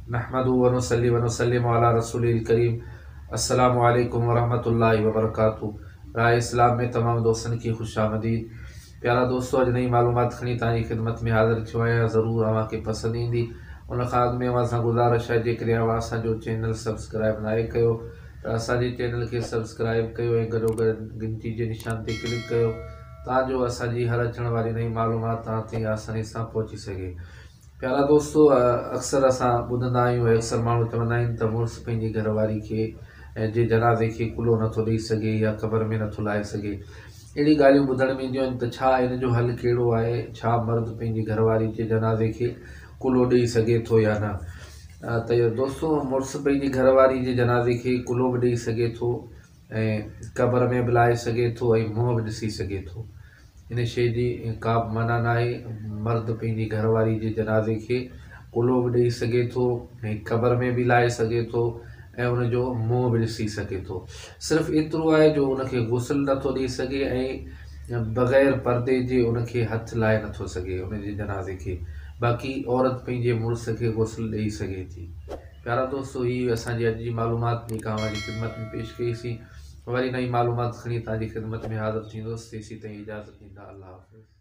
نحمده و نصلي و نسلم علي رسوله الڪريم السلام عليڪم ورحمة الله وبرڪاته راء اسلام ۾ تمام دوستن کي خوش آمديد پيارا دوستو اڄ نئين معلومات کڻي توهان جي خدمت ۾ حاضر ٿيو آهيان ضرور اوهان کي پسند ايندي ان کان اڳ ۾ اوهان سان گذارش آهي جيڪڏهن اوهان اسان جو چينل سبسڪرائب ناهي ڪيو ته اسان جي چينل کي سبسڪرائب ڪيو ۽ گڏوگڏ گهنٽي جي نشان تي ڪلڪ ڪيو تان جو اسان جي هر اچڻ واري نئين معلومات توهان تائين آساني سان پهچي سگهي. پيارا دوستو اڪثر اسان ٻڌندا آهيون ۽ اڪثر ماڻهو چوندا آهن ته مڙس پنهنجي گهر واري کي جي جنازي کي ڪلهو نٿو ڏئي سگهي يا قبر ۾ نٿو لاهي سگهي. اهڙي ڳالهيون ٻڌڻ ۾ اينديون آهن ته ڇا ان جو حل ڪهڙو آهي؟ ڇا مرد پنهنجي گهر واري جي جنازي کي ڪلهو ڏئي سگهي ٿو يا نه؟ ته دوستو مڙس پنهنجي گهر واري جي جنازي کي ڪلهو به ڏئي سگهي ٿو ۽ قبر ۾ به لاهي سگهي ٿو ۽ منهن به ڏسي سگهي ٿو. ان شيء جي ڪا به منع ناهي. مرد پنهنجي گهر واري جي جنازي کي ڪلهو به ڏئي سگهي ٿو ۽ قبر ۾ به لاهي سگهي ٿو ۽ ان جو منهن به ڏسي سگهي ٿو. صرف ايترو آهي جو ان کي غسل نٿو ڏئي سگهي ۽ بغير پردي جي ان کي هٿ لائي نٿو سگهي ان جي جنازي کي. باقي عورت پنهنجي مڙس کي غسل ڏئي سگهي ٿي. پيارا دوستو هي هئي اسان جي اڄ جي معلومات جيڪا اوهان جي خدمت ۾ پيش ڪئي سين. وري نئين معلومات کڻي توهان جي خدمت ۾ حاضر ٿيندس تيسين تائين اجازت ڏيندا الله حافظ.